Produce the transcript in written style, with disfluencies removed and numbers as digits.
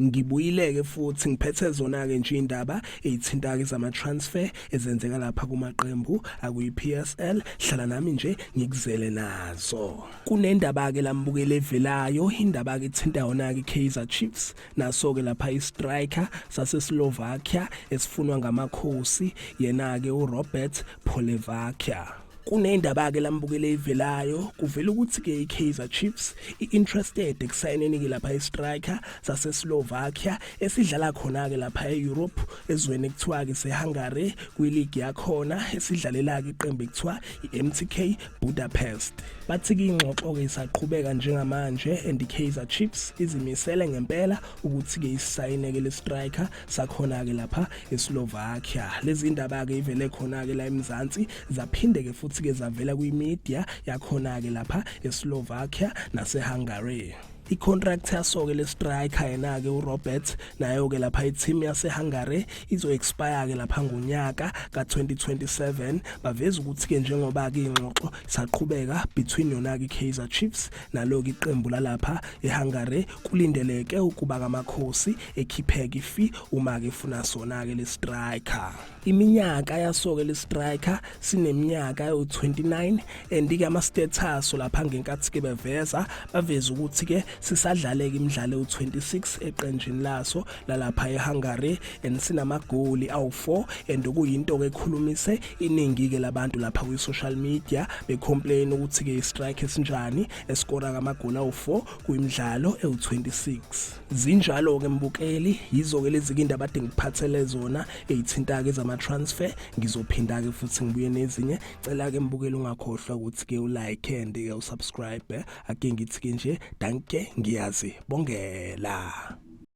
Ngibuyile-ke futhi ngiphethe zona-ke nje indaba eyithinta-ke zama-transfer ezenzeka lapha kumaqembu akuyi-PSL. Hlala nami nje ngikuzele nazo. Kunendaba-ke lambukeli evelayo, indaba-ke ithinta yona-ke i-Kaizer Chiefs, naso-ke lapha i-striker saseSlovakia esifunwa ngamakhosi, yena-ke uRobert Polevakia. Kunendaba-ke lambukele ivelayo, kuvela ukuthi-ke i-Kaizer Chiefs i-interested ekusayineni-ke lapha i-striker saseSlovakia esidlala khona-ke lapha e-Europe, ezweni ekuthiwa-ke se-Hungary, kwiligi yakhona esidlalela-ke iqembu ekuthiwa i-MTK Budapest. Bathi-ke ingxoxo-ke isaqhubeka njengamanje and i-Kaizer Chiefs izimisele ngempela ukuthi-ke isayineke le striker sakhona-ke lapha eSlovakia. Lezi ndaba-ke ivele khona-ke la eMzansi, zaphinde-ke futhi-ke zavela kwi-media yakhona-ke lapha eSlovakia nase-Hungary. I-contract yaso-ke le striker yena-ke uRobert nayo-ke lapha i-team yase-Hungary izo-expire-ke lapha ngonyaka ka-2027. Baveza ukuthi-ke njengoba-ke ingxoxo isaqhubeka between yona-ke i-Kaizer Chiefs nalo-ke iqembu lalapha eHungary, kulindeleke ukuba kamakhosi ekhipheke ifi uma-ke efuna sona-ke le striker. Iminyaka yaso-ke le striker sineminyaka ewu-29 and-ke ama-stats aso lapha ngenkathi-ke beveza, baveza ukuthi-ke sisadlaleke imidlalo ewu-26 eqenjini laso lalapha eHungary and sinamagoli awu-4, and okuyinto-ke ekhulumise iningi-ke labantu lapha kwi-social media becomplain ukuthi-ke i-strike esinjani eskora kamagoli awu-4 kwimidlalo ewu-26. Zinjalo-ke mbukeli, yizo-ke lezi indaba ade ngikuphathele zona eyithinta-ke ezama-transfer. Ngizophinda-ke futhi ngibuye nezinye. Cela-ke mbukeli ungakhohlwa ukuthi-ke ulike and-ke usubscribe. Ake ngithi-ke nje danke, ngiyazi bongela.